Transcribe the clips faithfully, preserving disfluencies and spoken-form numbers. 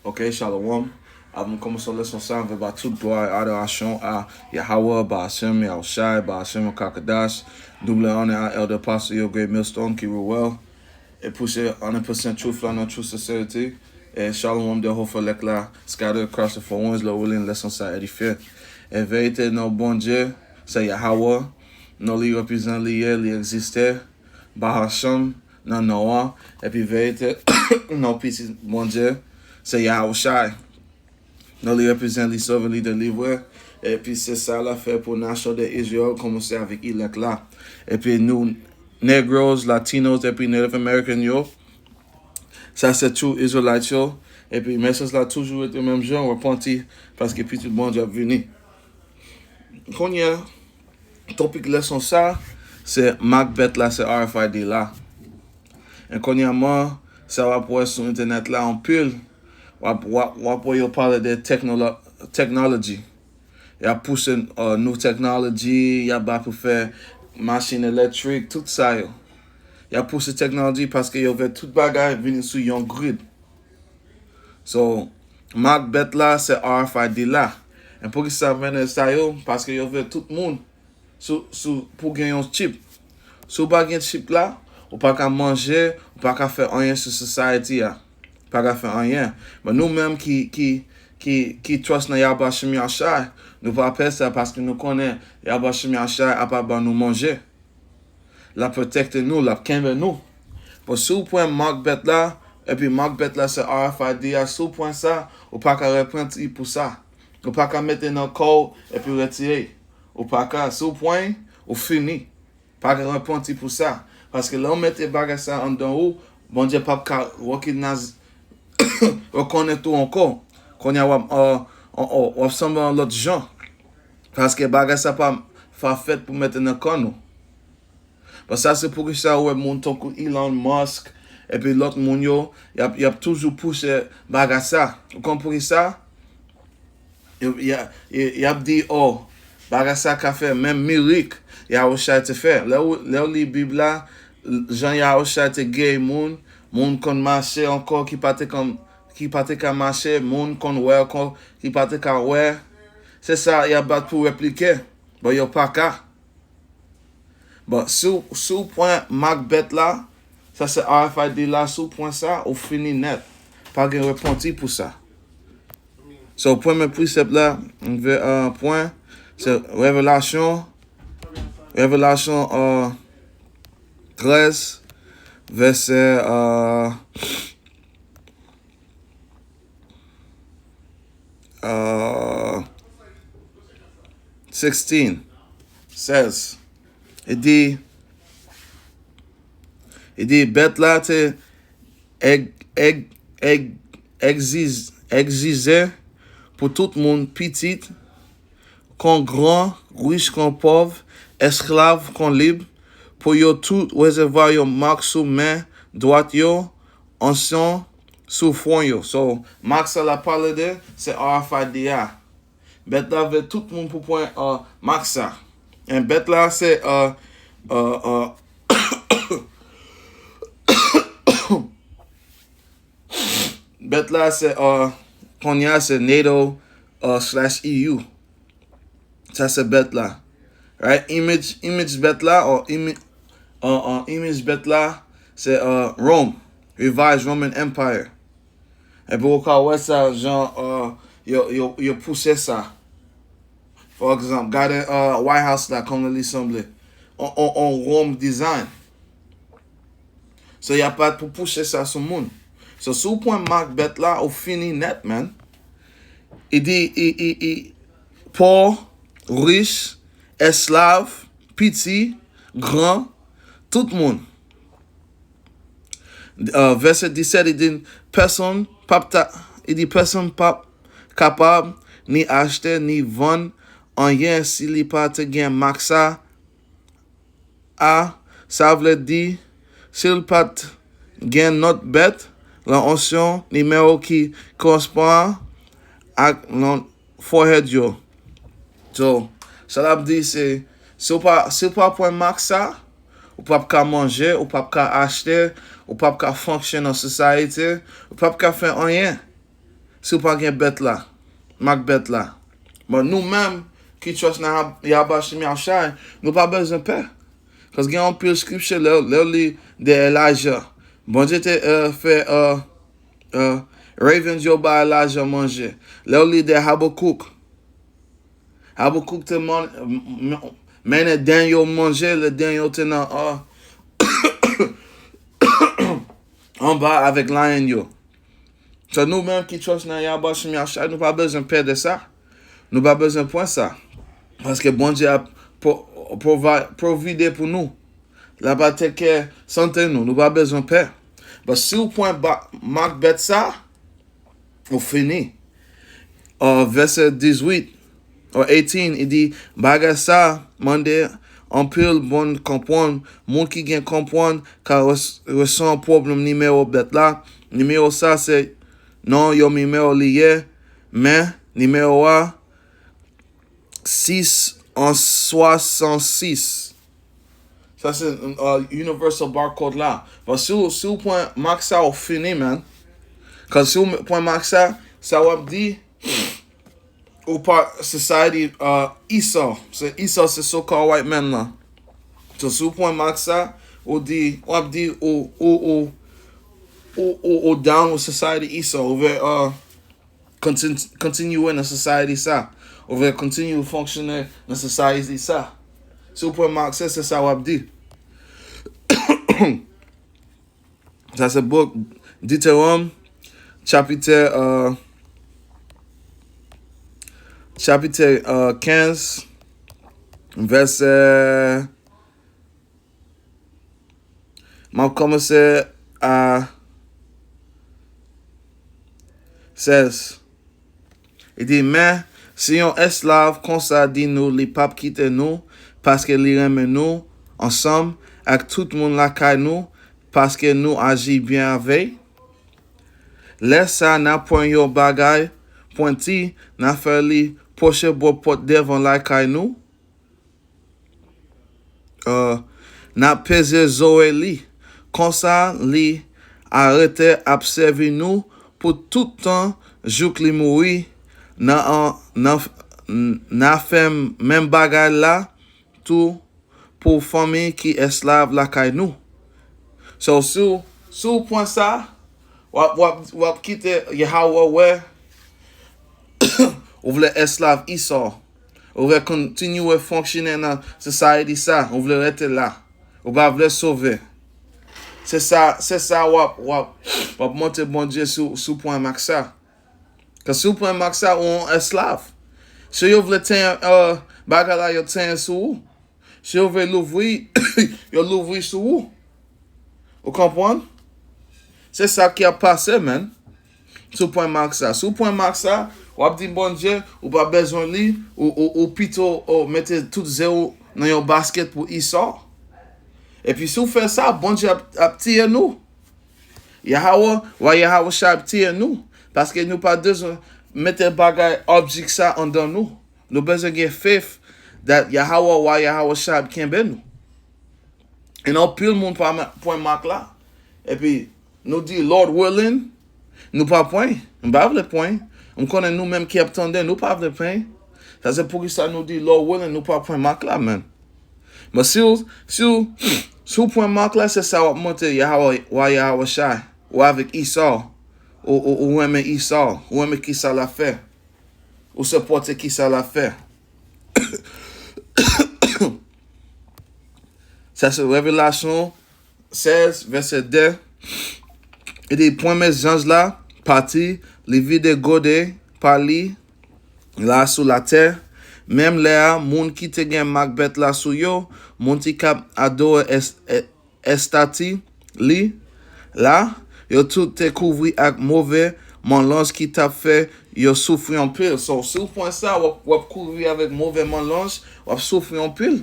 Ok, shalom. Avan m kòmanse leson sa, m vle ba tout glwa e adorasyon a Yahawah, Bahashem Yahushai, Bahashem Kakadash, double honor a Elder Pastor Yo Great Millstone ki rule well. E pouse one hundred percent truth la nan true sincerity. E shalom de Hofa Lekla, scattered across the four winds, Lord willing, leson sa edifye. E verite nan Bondye, se Yahawah, non li reprezan li ye, li egziste, Bahashem, nan non an, epi verite, non pitit Bondye, se Yahushai. Non li reprezan li sove, li delivre, epi se sa l ap fè pou nasyon de Izrayèl, kòmanse avèk elect la. Epi nou, Negroes, Latinos, epi Native American yo, sa se true Israelites yo, epi mesaj la toujou rete menm jan, repanti, paske pitit Bondye ap vini. Kounye a, topik leson sa, se mak bèt la, se R F I D la. E kònyaman, sa w ap wè sou entènèt la anpil, w ap, w ap, w ap wè yo pale de teknolo-, technology. Y ap pouse, uh, new technology, y ap ba pou fè machin elektrik, tout sa yo. Y ap pouse technology paske yo vle tout bagay vini sou yon grid. So, mak bèt la, se R F I D la. E poukisa mennen sa yo? Paske yo vle tout moun sou, sou, pou gen yon chip. Si w pa gen chip la, ou pa ka manje, ou pa ka fè anyen sou society a. Pa ka fè anyen. Men nou menm ki, ki, ki, ki trust nan Yahbashem Yahshai, nou pa pè sa paske nou konnen Yahbashem Yahshai ap ban nou manje. L ap pwotekte nou, l ap kenbe nou. Bon, si w pran mak bèt la, epi mak bèt la se R F I D a, si w pran sa, ou pa ka repanti pou sa. Ou pa ka mete nan kò w epi retire. Ou pa ka, si w pran, ou fini. Pa ka repanti pou sa. Paske lè w mete bagay sa anndan ou, Bondye p ap ka recognize, rekonèt ou ankò. Kounye a w ap, uh, w ap sanble yon lòt jan. Paske bagay sa pa, pa fèt pou mete nan kò nou. Bon, sa se poukisa ou wè moun tankou Elon Musk, epi lòt moun yo, y ap, y ap toujou pouse bagay sa. Ou konn poukisa? Y, y, y, y ap di, oh, bagay sa ka fè menm mirik Yahusha te fè. Lè w, lè w li Bib la, jan Yahusha te geri moun, moun konn mache ankò ki pa te konn, ki pa te ka mache, moun konn wè ankò ki pa te ka wè. Se sa y ap bat pou replike. Bon, yo pa ka. Bon, si w, si w pran mak bèt la, sa se R F I D la, si w pran sa, ou fini nèt. Pa gen repanti pou sa. So, premye presèp la, m vle, uh, pran, se Revelasyon, Revelasyon, uh, trèz, vèsè, uh, uh, sixteen, sèz. Li di, li di, bèt la te eg-, eg-, eg-, egziz-, egzije pou tout moun, pitit kon gran, rich kon pòv, esklav kon lib, pou yo tout resevwa yon mak sou men dwat yo, ansyon sou fwon yo. So, mak sa l ap pale de, se R F I D a. Bèt la vle tout moun pou pran, uh, mak sa. E bèt la se, uh, uh, uh, bèt la se, uh, kounye a se NATO, uh, slash E U. Sa se bèt la. Right? Image, image bèt la, or imi-, uh, uh, image bèt la, se, uh, Rome. Revised Roman Empire. Epi ou ka wè sa, jan, uh, yo, yo, yo pouse sa. For example, gade, uh, White House la, kòman li sanble. On, on, on Rome design. So, y ap bat pou pouse sa sou moun. So, si w pran mak bèt la, ou fini nèt, man. Li di, li, li, li, pò, rich, esklav, piti, gran, tout moun. Uh, vèsè disèt, li di, pèsonn p ap ta, li di, pèsonn p ap kapab ni achte, ni vann anyen si li pa te gen mak sa a, sa vle di, si l pa t gen nòt bèt, lan ansyon, nimewo ki koresponn ak lan forehead yo. So, sa l ap di se, si w pa, si w pa pran mak sa, ou p ap ka manje, ou p ap ka achte, ou p ap ka function nan society, ou p ap ka fè anyen. Si w pa gen bèt la, mak bèt la. Bon, nou menm ki trust nan Yahbashem Yahushai, nou pa bezwen pè. Paske gen anpil scripture, lè, lè w li de Elijah. Bondye te, euh, fè, euh, euh, ravens yo ba Elijah manje. Lè w li de Habakkuk. Habakkuk te man, m- m- mennen den yo manje, le den yo te nan, euh, anba avèk lion yo. So, nou menm ki trust nan Yahbashem Yahushai, nou pa bezwen pè de sa. Nou pa bezwen pwen sa. Paske Bondye ap pro- provide pou nou. L ap take care sante nou. Nou pa bezwen pè. But si w pwen ba- mak bèt sa, ou fini. Uh, vèsè dizuit, or eighteen, li di, bagay sa mande anpil bon konprann. Moun ki gen konprann ka res- reson pwoblèm nimewo bèt la. Nimewo sa se non yon nimewo li ye, men nimewo a sis an swasansis. Sa se, uh, universal barcode la. But si w, si w pran mak sa, ou fini, man. Cause si w pran mak sa, sa w ap di, ou pa society, uh, Esau. Se Esau, se so-called white man la. So, si w pran mak sa, ou di, w ap di, ou, ou, ou, ou, ou, ou down with society Esau. Ou vle, uh, kontin- kontinye nan society sa. Ou vle kontinye fonksyone nan society sa. Si w pran mak sa, se sa w ap di. Sa se book Deuteronomy, chapter, uh, chapter, uh, quinze, vèsè, m ap kòmanse a sèz. Li di, men, si yon esklav konsa di nou li p ap kite nou, paske li renmen nou, ansanm ak tout moun lakay nou, paske nou aji byen avè l, lè sa a n a pran yon bagay pwenti, n a fè li pwoche bò pòt devan lakay nou, uh, n a peze zoe li. Konsa, li a rete ap sèvi nou pou tout tan jouk li mouri. N a, n a, n a fè menm bagay la tou pou fanmi ki esklav lakay nou. So, si w, si w pran sa, w ap, w ap, w ap kite Yahweh wè ou vle esklav Esau. Ou vle kontinye fonksyone nan society sa. Ou vle rete la. Ou pa vle sove. Se sa, se sa w ap, w ap, w ap montre Bondye sou, sou pwen mak sa. Kan si w pran mak sa, ou yon esklav. Si yo vle tenyen, uh, bagay la, yo tenyen sou ou. Si yo vle louvri, yo louvri sou ou. Ou konprann? Se sa ki ap pase, man. Si w pran mak sa. Si w pran mak sa, w ap di Bondye, ou pa bezwen li, ou, ou, ou pito, ou mete tout ze w nan yon basket pou Esau. Epi si w fè sa, Bondye ap, ap tiye nou. Yahweh, wa Yahweh Shai ap tiye nou. Paske nou pa bezwen mete bagay object sa andan nou. Nou bezwen gen faith that Yahweh, wa Yahweh Shai ap kenbe nou. E nan anpil moun pa ma- pran mak la. Epi nou di, Lord willing, nou pa pran. M pa vle pran. M konnen nou menm ki ap tande, nou pa vle pran. Sa se poukisa nou di, Lord willing, nou pa pran mak la, man. Men si w, si w, si w pran mak la, se sa w ap montre Yahweh, wa Yahweh Shai. Ou avèk Esau. Ou, ou, ou renmen Esau. Ou renmen kisa l ap fè. Ou sipòte kisa l ap fè. Sa se Revelasyon sèz, vèsè de. Li di, premye zanj la pati, li vide gode pa li la sou latè. Menm lè a, moun ki te gen mak bèt la sou yo, moun ki t ap adore es- e- estati li la, yo tout te kouvri ak move manlanj ki t ap fè yo soufri anpil. So, si w pran sa, w ap, w ap kouvri avèk move manlanj, w ap soufri anpil.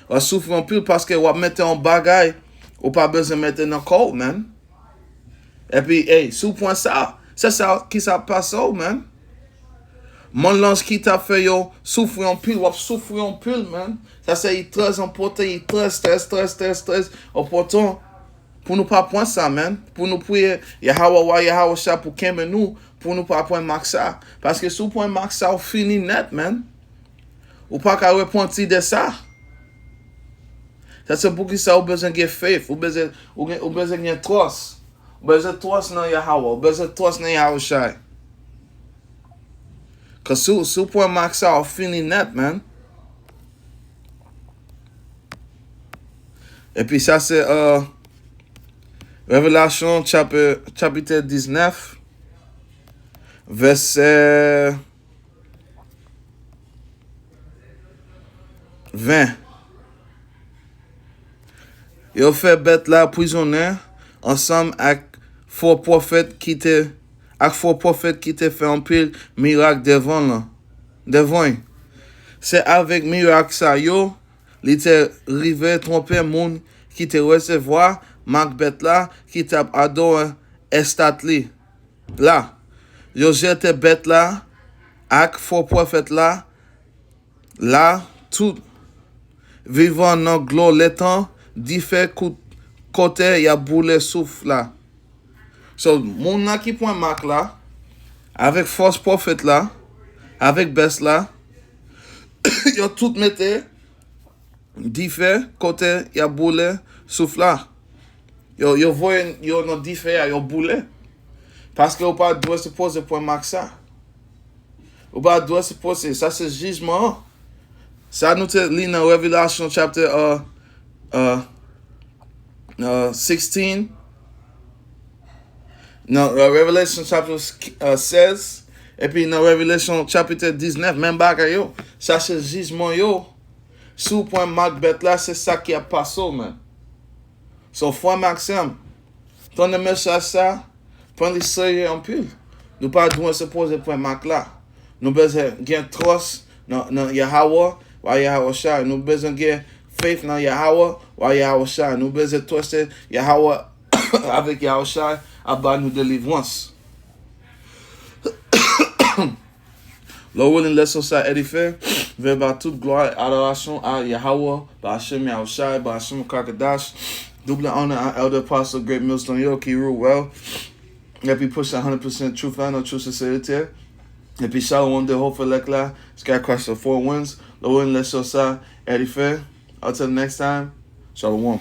W ap soufri anpil paske w ap mete yon bagay ou pa bezwen mete nan kò w, man. Epi, ey, si w pran sa, se sa ki sa pase w, man. Manlanj ki t ap fè yo soufri anpil, w ap soufri anpil, man. Sa se, li trè enpòtan, li trè, trè, trè, trè, trè enpòtan. Pou nou pa pran sa, man. Pou nou priye Yahweh, wa Yahweh sa pou kenbe nou, pou nou pa pran mak sa. Paske si w pran mak sa, w fini nèt, man. Ou pa ka repanti de sa. Sa se poukisa ou bezwen gen faith, ou bezwen, ou gen, ou bezwen gen trust. Ou bezwen trust nan Yahweh, ou bezwen trust nan Yahushai. Cause si, si w pran mak sa, w fini nèt, man. Epi sa se, uh, Revelasyon chapi-, chapit diznèf, vèsè ven. Yo fè bèt la prizonnen ansanm ak fo pwofèt ki te, ak fo pwofèt ki te fè anpil mirak devan l, devan l. Se avèk mirak sa yo, li te rive twonpe moun ki te resevwa mak bèt la ki t ap adore estat li la. Yo jete bèt la ak fo pwofèt la, la, tout vivan nan glo letan dife kout kote y ap boule souf la. So, moun nan ki pran mak la, avèk fòs pwofèt la, avèk bèt la, yo tout mete dife kote y ap boule souf la. Yo, yo voye yo nan dife a, yo boule. Paske ou pa dwe sipoze pran mak sa. Ou pa dwe sipoze, sa se jijman an. Sa nou te li nan Revelasyon chapter, uh, uh, uh, sixteen. Nan, uh, Revelation chapter, uh, seize. Epi nan Revelation chapter diznèf, menm bagay yo. Sa se jijman yo. Si w pran mak bèt la, se sa ki ap pase w, man. So, frè m ak sè m, tande mesaj sa, pran li serye anpil. Nou pa dwe sipoze pran mak la. Nou bezwen gen trust nan, nan Yahweh, wa Yahweh Shai. Nou bezwen gen faith nan Yahweh, wa Yahweh Shai. Nou bezwen truste Yahweh avèk Yahweh Shai ap ba nou delivrans. Lord willing, lè sou sa edife, vle ba tout glwa e adorasyon a Yahweh, ba Hashem Yahushai, ba Hashem Kakadash. Double honor a Elder Apostle Great Millstone yo ki rule well. Epi push one hundred percent truth la nan true sincerity. Epi shalom de Hofelek la, Sky Crash the Four Winds. Lord willing, lè sou sa edife. Until next time, shalom.